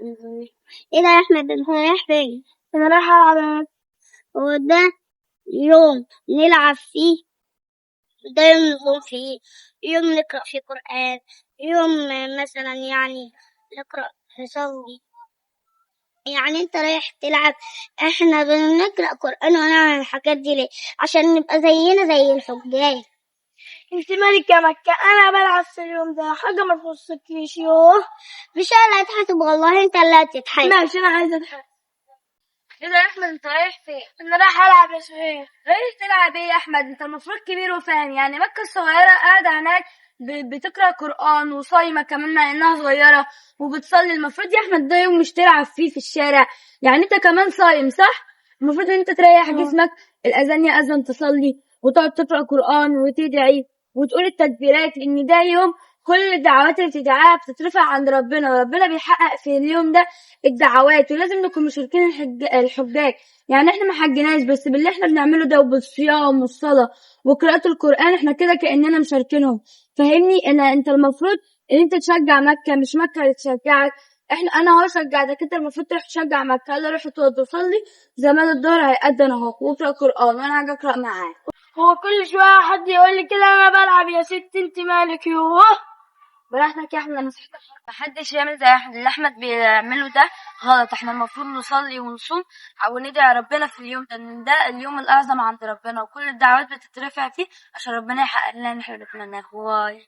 ايه ده يا احمد، انت رايح فين؟ انا رايح العب. هو ده يوم نلعب فيه؟ ده يوم نصوم فيه، يوم نقرأ فيه قرآن، يوم مثلا يعني نقرأ نصلي. يعني انت رايح تلعب؟ احنا بنقرأ قرآن ونعمل الحاجات دي ليه؟ عشان نبقى زينا زي الحجاج. انت مالك يا مكة؟ انا بلعب في اليوم ده، حاجة ما تخصكيش. يوه. مش انا اللي هتحاسب والله، انت اللي هتتحاسب. ماشي، انا عايزة اتحاسب. ايه ده يا احمد، انت رايح فين؟ انا رايح العب يا سهير. رايح تلعب ايه يا احمد؟ انت المفروض كبير وفاهم. يعني مكة الصغيرة قاعدة هناك بتقرأ قرآن وصايمة كمان مع انها صغيرة وبتصلي. المفروض يا احمد ده يوم مش تلعب فيه في الشارع. يعني انت كمان صايم صح؟ المفروض ان انت تريح جسمك. الاذان يأذن تصلي وتقعد تقرأ قرآن وتدعي وتقول التكبيرات، لان ده يوم كل الدعوات اللي بتدعاها بتترفع عند ربنا، وربنا بيحقق في اليوم ده الدعوات. ولازم نكون مشاركين الحجاج. يعني احنا ما حجناش، بس باللي احنا بنعمله ده وبالصيام والصلاة وقراءة القرآن احنا كده كأننا مشاركينهم. فاهمني؟ انت المفروض ان انت تشجع مكة، مش مكة اللي تشجعك. انا اهو شجعتك، انت المفروض تروح تشجع مكة. يلا روح اتوضى وصلي، زمان الظهر هيأذن اهو، واقرأ قرآن وانا هاجي اقرأ معاك. هو كل شوية حد يقول لي كده انا بلعب يا ست، انت مالك؟ يوه. براحتك يا احمد، انا نصيحتك محدش يعمل زي احمد. اللي احمد بيعمله ده غلط. احنا المفروض نصلي ونصوم وندعي ربنا في اليوم ده، ان ده اليوم الاعظم عند ربنا وكل الدعوات بتترفع فيه عشان ربنا يحقق لنا اللي احنا بنتمناه. واي.